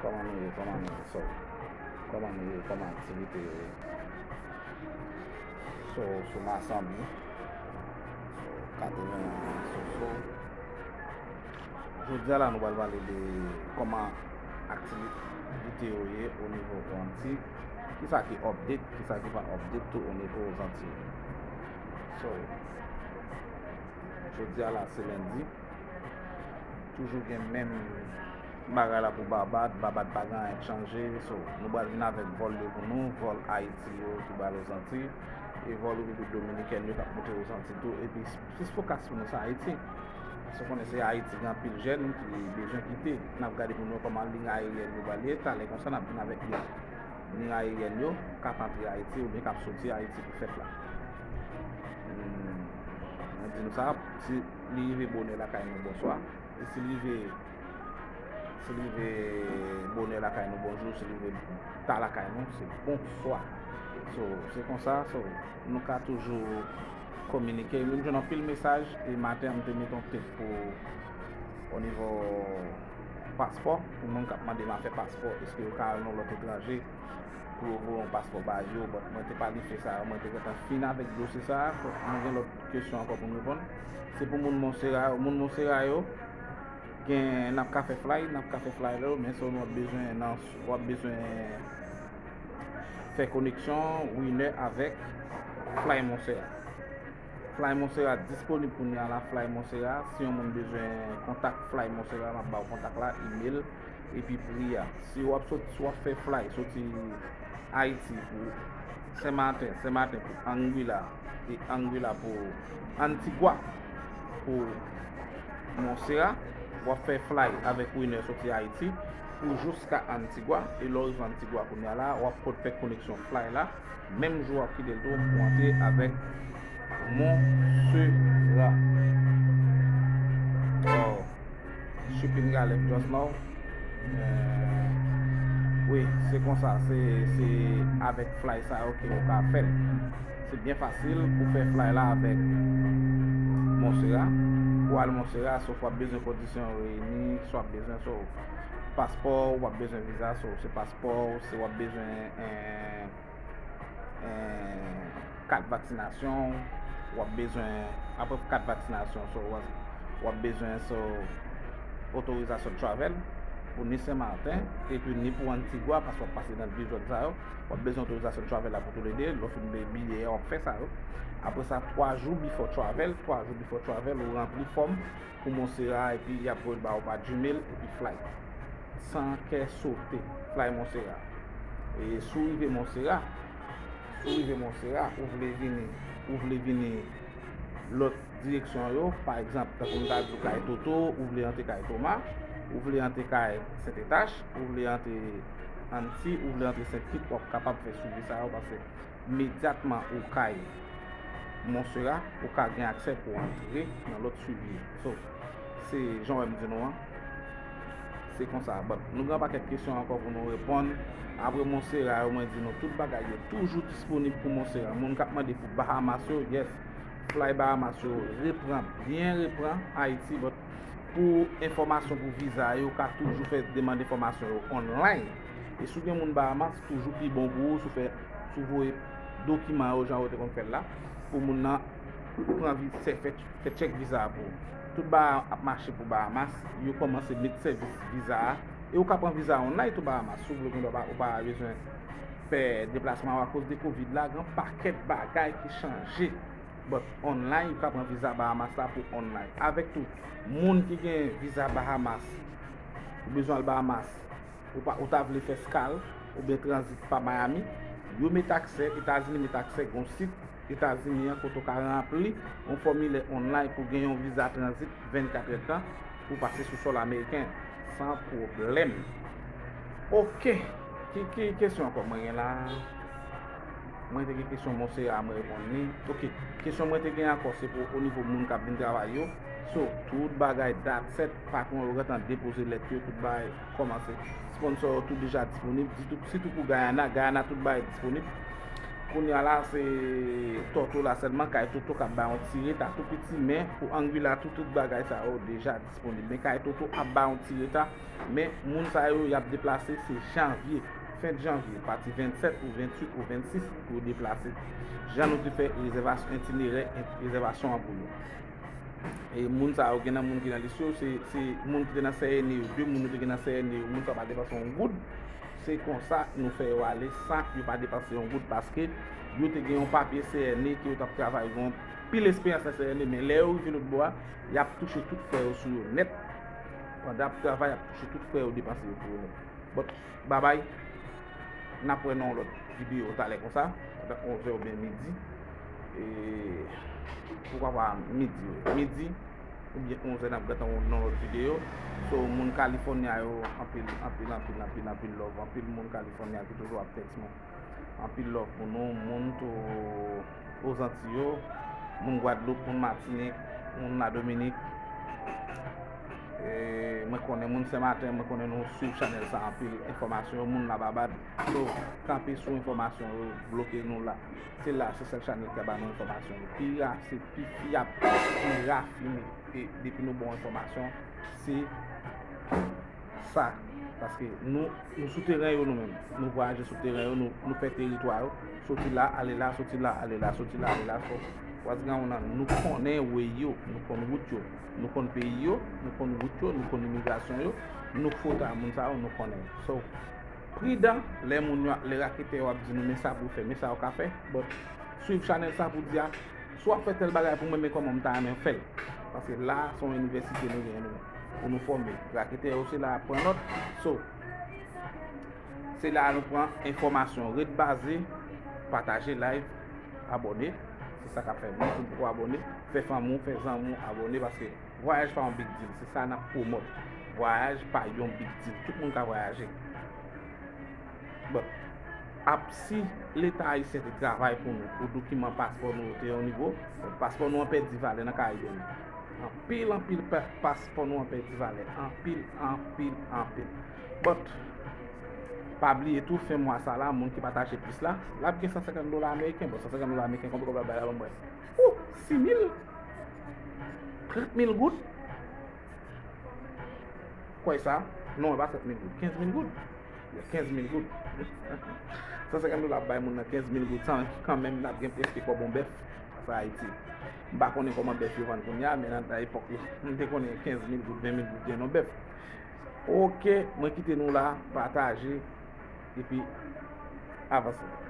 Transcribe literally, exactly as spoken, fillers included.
Kòman nou ye? Kòman nou ye? So, kòman nou ye? Kòman aktivite yo ye? So, sou Masanbi, so, katreven an, so, so. Jodi a la, nou pral pale de kòman aktivite yo ye o nivo Anti, kisa ki update, kisa ki pa update tou o nivo Zanti. So, jodi a la, se lendi. Toujou gen menm bagay la pou Babad, Babad pa gen anyen k chanje. So, nou pral vin avèk vòl yo pou nou, vòl Ayiti yo ki ba l Ozanti, e vòl Repiblik Dominikèn yo k ap monte Ozanti tou. Epi, plis fokal pou nou se Ayiti. Paske w konnen se Ayiti gen anpil jèn ki bezwen kite. N ap gade pou nou kòman liy ayeryèn yo pral ye. Talè konsa, n ap vin avèk liy, liy ayeryèn yo k ap antre Ayiti oubyen k ap soti Ayiti pou fèt la. Hmm, mwen di nou sa, si li rive bonè lakay nou, bonswa. E si l rive, si l rive bonè lakay nou, bonjou, si l rive ta lakay nou, se bonswa. So, se konsa, so, nou ka toujou kominike. M jwenn anpil mesaj, e maten an, m te mete yon tèks pou, o nivo paspò, pou moun k ap mande m afè paspò, èske yo ka al nan lòt etranje pou yo voye yon paspò ba yo, but mwen te planifye sa, mwen te gentan fin avèk dosye sa, fòk mwen gen lòt kesyon ankò pou m reponn. Se pou moun Monsera yo, moun Monsera yo, gen, n ap ka fè fly, n ap ka fè fly la, men sèlman w ap bezwen nan, w ap bezwen fè koneksyon Winner avèk Fly Monsera. Fly Monsera disponib kounye a la, Fly Monsera. Si yon moun bezwen kontak Fly Monsera, m ap ba w kontak la, email, epi pri a. Si w ap sot, si w ap fè fly soti Ayiti pou Senmaten, Senmaten pou Anguilla, e Anguilla pou Antigua, pou Monsera, w ap fè fly avèk Winner soti Ayiti pou jiska Antigua, e lè w rive Antigua kounye a la, w ap pot fè koneksyon fly la, menm jou w ap kite l tou pou antre avèk Monsera. Oh, shipping got left just now. Eh, wi, se konsa, se, se avèk fly sa yo ke ou ka fè l. Se byen fasil pou fè fly la avèk Monsera. Pou al Monsera, so w ap bezwen kondisyon reyini, so w ap bezwen, so paspò, w ap bezwen viza, so se paspò, se w ap bezwen, eh, eh, kat vaksinasyon, w ap bezwen, apre kat vaksinasyon, so, w ap, w ap bezwen, so, otorizasyon travel pou ni Sen Maten, epi ni pou Antigua, paske w ap pase nan de zòn sa yo, w ap bezwen otorizasyon travel la pou toulede, lè w fin peye biyè, w ap fè sa yo. Apre sa, twa jou before travel, twa jou before travel, ou ranpli fòm pou Monsera, epi y ap voye l ba ou pa Gmail, epi flight. San kè sote, fly Monsera. E si w rive Monsera, si w rive Monsera, ou vle vini, ou vle vini lòt direksyon yo, pa egzanp, tankou m ta di w kay Toto, ou vle antre kay Toma, ou vle antre kay Sentetache, ou vle antre Anti, ou vle antre Sentkit, w ap kapab fè swivi sa yo, paske imedyatman ou kay Monsera, ou ka gen aksè pou antre nan lòt swivi yo. So, se jan w wè m di nou an, se konsa. But nou gen yon pakèt kesyon ankò pou nou reponn. Apre Monsera yo, mwen di nou, tout bagay yo toujou disponib pou Monsera. Moun k ap mande pou Bahamas yo, yes, fly Bahamas yo repran, byen repran Ayiti, but pou enfòmasyon pou viza yo, ou ka toujou fè demann enfòmasyon yo online. E si w gen moun Bahamas, toujou pi bon pou ou si w fè, si w voye dokiman yo jan yo te konn fè l la, pou moun nan pran vi-, fè, fè, fè tchèk viza a pou ou. Tout bagay ap mache pou Bahamas, yo kòmanse met sèvis viza a. E ou ka pran viza online tou Bahamas, si w vle, ou pa, ou pa bezwen fè deplasman yo akoz de kovid la, gen yon pakèt bagay ki chanje. But online, ou ka pran viza Bahamas la pou online. Avèk tou, moun ki gen viza Bahamas, ou bezwen al Bahamas, ou pa, ou ta vle fè eskal oubyen tranzit pa Miami, yo met aksè, Etazini met aksè, gon sit Etazini an kote w ka ranpli yon fòmilè online pou gen yon viza tranzit vennkat èdtan pou pase sou sòl ameriken san pwoblèm. Oke, ki, ki kesyon ankò mwen gen la? Mwen te gen kesyon Monsera, mwen reponn li. Oke, kesyon mwen te gen ankò se pou o nivo moun k ap vin travay yo. So, tout bagay dat sèt, patwon yo gentan depoze lèt yo, tout bagay kòmanse. Sponsò yo tou deja disponib, sitou, sitou pou Guyana, Guyana tout bagay disponib. Kounye a la, se Toto la sèlman, Kay Toto k ap bay yon ti reta tou piti, men pou Anguilla tou, tout bagay sa yo deja disponib. Men Kay Toto ap bay yon ti reta, men moun sa yo, y ap deplase, se janvye, fen janvye, pati vennsèt ou venntuit ou vennsis pou yo deplase. Jan nou te fè rezèvasyon itinerè, rezèvasyon an pou yo. E moun sa yo, gen nan moun ki nan lis yo, se, se moun ki te nan C N E yo, de moun yo te gen nan C N E yo, moun sa yo pa depanse yon goud. Se konsa nou fè yo ale san yo pa depanse yon goud, paske yo te gen yon papye C N E ke yo t ap travay, gen yon pil esperyans nan C N E, men lè yo rive lòt bò a, y ap touche tout frè yo sou yo nèt. Pandan y ap travay, y ap touche tout frè yo, depanse yo pou yo nèt. But, babay, n ap wè nan yon lòt videyo talè konsa, pandan onzè oubyen midi. E, poukwa pa midi, wi. Midi, oubyen onzè, n ap gentan wè nan lòt videyo. So, moun California yo, anpil, anpil, anpil, anpil, anpil love. Anpil moun California ki toujou ap tèks mwen. Anpil love pou nou, moun tou Ozanti yo, moun Gwadloup, moun Matinik, moun Ladominik. E, mwen konnen moun Senmaten, mwen konnen nou swiv chanèl sa anpil, enfòmasyon yo, moun Lababad. So, kanpe sou enfòmasyon yo, bloke nou la. Se la, se sèl chanèl ki ka ba nou enfòmasyon yo. Pi ra-, se pi fyab, pi rafine. E depi nou ba w enfòmasyon, se sa. Paske nou, nou sou teren yo nou menm. Nou vwayaje sou teren yo, nou, nou fè teritwa yo. Soti la, ale la, soti la, ale la, soti la, ale la. So, what's going on? Nou konnen way yo, nou konn wout yo, nou konn peyi yo, nou konn wout yo, nou konn imigrasyon yo, nou k fota moun sa yo, nou konnen. So, pridan lè moun yo, lè raketè yo ap di nou, men sa pou w fè, men sa w ka fè. But, swiv chanèl sa pou di a, si w ap fè tèl bagay pou mwen, men kòman m ta renmen w fè l. Paske la, se yon inivèsite nou genyen nou, pou nou fòme. Raketè yo, se la y ap pran nòt. So, se la nou pran enfòmasyon. Ret baze, pataje live, abòne. Se sa k ap fè moun ki poko abòne, fè fanmi w, fè zanmi w abòne, paske vwayaj pa yon big deal. Se sa n ap pwomòt. Vwayaj pa yon big deal. Tout moun ka vwayaje. But, ap, si Leta ayisyen te travay pou nou, pou dokiman paspò nou yo te yon nivo, paspò nou an pèdi valè nan Karayib. Anpil, anpil pa-, paspò nou an pèdi valè. Anpil, anpil, anpil. But, pa bliye tou, fen mwa sa la, moun ki pataje plis la, l ap gen san senkant dola ameriken. Bon, san senkant dola ameriken, konbyen kòb l ap bay la, ban m wè? Ou, sis mil? Trant mil goud? Kwè sa? Non, e pa trant mil goud. Kenz mil goud. Kenz mil goud. San senkant dola ap bay moun nan kenz mil goud, san kanmenm n ap gen prèske kòb yon bèf. Sa Ayiti. M pa konnen kòman bèf yo vann kounye a, men nan, nan epòk yo, m te konnen kenz mil goud, ven mil goud gen yon bèf. Oke, mwen kite nou la, pataje, epi avanse.